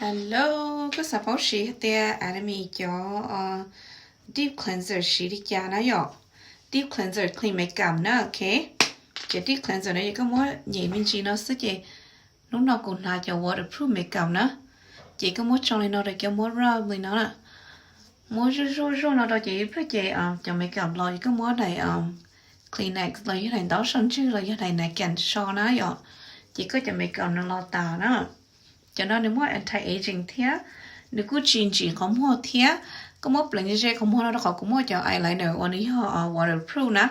Hello, koj xav paub siv tias Atomy cov deep cleanser siv li cas na yom? Deep cleanser clean makeup na, ok. Ces deep cleanser no yog koj muab nyem me ntsis no xwb ces hnub no kuv hnav cov waterproof makeup na. Ces koj muab tso li no rau cov muab rub li no na. Muab zuj zuj zuj no rau ces ib pliag ces cov makeup los yog koj muab daim Kleenex los yog daim ntaub so ntswg los yog daim napkin so na yom. Ces koj cov makeup no los tas na. Cov no nws muaj anti-aging thiab, nws kuj tsis ntsim qhov muag thiab. Koj muab pleev ze qhov muag no rau qhov kuv muaj cov eyeliner uas nws yog waterproof na,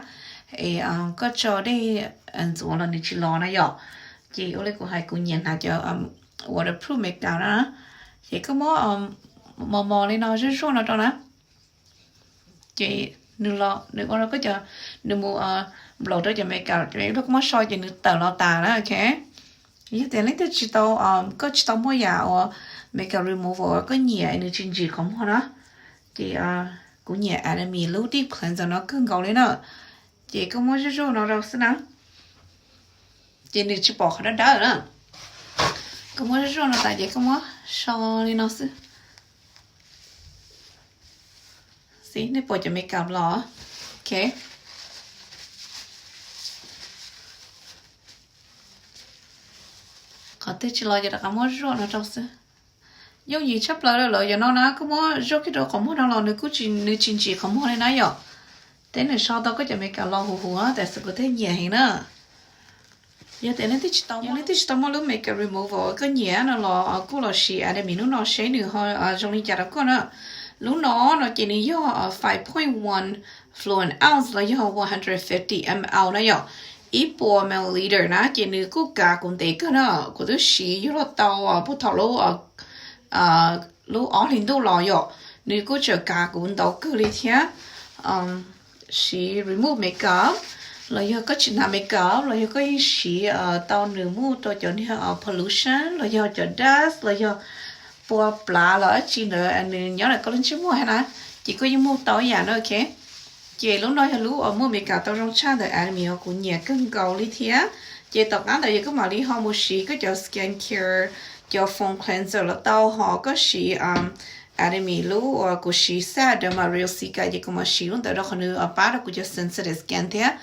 es koj tso dej ntxuav los nws tsis los na yom. Ces ua li kuv hais kuv nyiam hnav cov waterproof makeup na. Ces koj muab mos mos li no zuj zuaj no rau na. Ces nws los nws ua rau koj cov, nws mus nplaum rau cov makeup, koj muab so ces nws tawm los tas na, ok. Yog tias leej twg tsis tau, koj tsis tau muaj yam uas makeup remover koj nyiam nws tsis ntsim qhov muag na, ces kuv nyiam Atomy lub deep cleanser no kawg nkaus li na. Ces koj muab zuj zuaj no rau xwb na, ces nws tsis pom qhov dawb dawb na. Koj muab zuj zuaj no tas ces koj muab so li no xwb. Xib, nej pom cov makeup los, ok. Qhov twg tsis los ces rov qab muab zuaj no rau xwb. Yooj yim tshaj plaws lawm yom no na, koj muab zuaj kiag rau qhov muag no los nws kuj tsis, nws tsis ntsim qhov muag li na yom. Teb nws so tau koj cov makeup los huv huv, tab sis kuv thiaj nyiam heev na. Yog tias leej twg tsis tau, yog leej twg tsis tau muaj lub makeup remover koj nyiam no los kuj los siv Atomy lub no seb nws ho zoo li cas rau koj na. Lub no no ces nws yog five point one fluid ounce los yog one hundred fifty ml na yom, ib puas milliliter na, ces nws kuj kav kuv ntev kawg na. Kuv twb siv yug los tau puag thaum lub, lub ob hlis ntuj los yom, nws kuj tseem kav kuv ntau kawg li thiab. Siv remove makeup los yog koj tsis hnav makeup los yog koj yeej siv tau nws move rau cov niag pollution los yog cov dust los yog pua plav los dab tsi ntawd nws nyob ntawm koj lub ntsej muag thiab na, ces koj yeej move tau ib yam na, ok. Ces lub no yog lub uas muaj makeup tau zoo tshaj ntawm Atomy uas kuv nyiam kawg nkaus li thiab. Ces tom qab ntawd yog koj mam li ho mus siv koj cov skin care, cov foam cleanser los tau, ho koj siv Atomy lub uas kuv siv Sat Derma Real Cica, ces kuv mam siv lub ntawd rau qhov nws pab rau kuv cov sensitive skin thiab.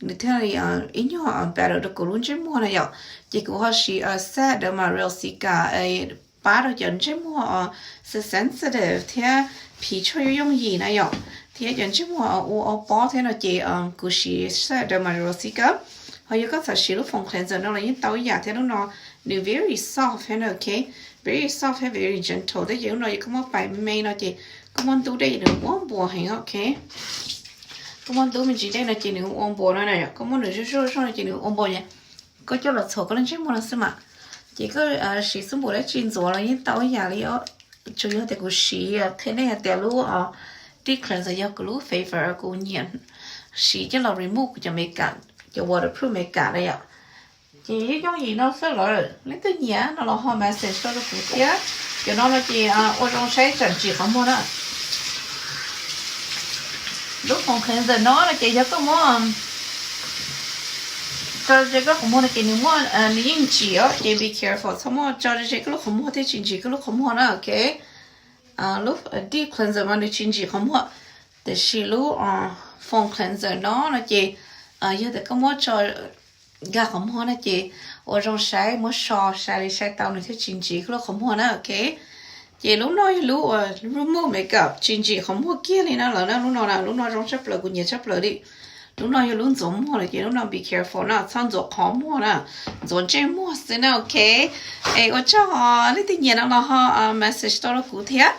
Nws thiaj li ib nyuag better rau kuv lub ntsej muag na yom. Ces kuv ho siv Sat Derma Real Cica pab rau cov ntsej muag sensitive thiab phiv tshuaj yooj yooj yim na yom, thiab cov ntsej muag ua ob pob thiab no ces kuv siv Sat Derma Real Cica. Ho yog koj xav siv lub foam cleanser no los yeej tau ib yam thiab, lub no nws very soft thiab na, ok. Very soft thiab very gentle thiab, ces lub no yog koj muab pais me me no ces koj muab ntub dej ces nws ua npuas heev, ok. Koj muab ntub me ntsis dej no ces nws ua npuas no na, koj muab nws zuj zuaj zuaj no ces nws ua npuas na. Koj coj los txhuam koj lub ntsej muag no xwb mas. Ces koj siv xub npum dab tsi ntxuav los yeej tau ib yam li os. Tsuas yog tias kuv siv qhia nej hais tias lub deep cleanser yog kuv lub favorite, kuv nyiam siv coj los remove kuv cov makeup, cov waterproof makeup na yom. Ces yooj yooj yim no xwb lawm, leej twg nyiam no los ho message tuaj rau kuv thiab. Cov no no ces ua zoo saib tsam ntsim qhov muag na. Lub foam cleanser no no ces yog koj muab tso ze koj qhov muag no ces nws muaj, nws yeej ntsim os, ces be careful, txhob muab tso ze koj lub qhov muag thiaj tsis ntsim koj lub qhov muag na, ok. Lub deep cleanser mas nws tsis ntsim qhov muag, tiam sis lub foam cleanser no no ces yog tias koj muab tso nkag qhov muag no ces ua zoo saib, muab so sai li sai tau nws thiaj tsis ntsim koj lub qhov muag na, ok. Ces lub no yog lub uas remove makeup tsis ntsim qhov muag kiag li na lawm na, lub no na, lub no zoo tshaj plaws, kuv nyiam tshaj plaws li. Lub no yog lub ntxuav muag lawm ces lub no be careful na, txhob ntxuav qhov muag na, ntxuav ntsej muag xwb na, ok. Es ua tsaug, leej twg nyiam no los ho message tuaj rau kuv thiab.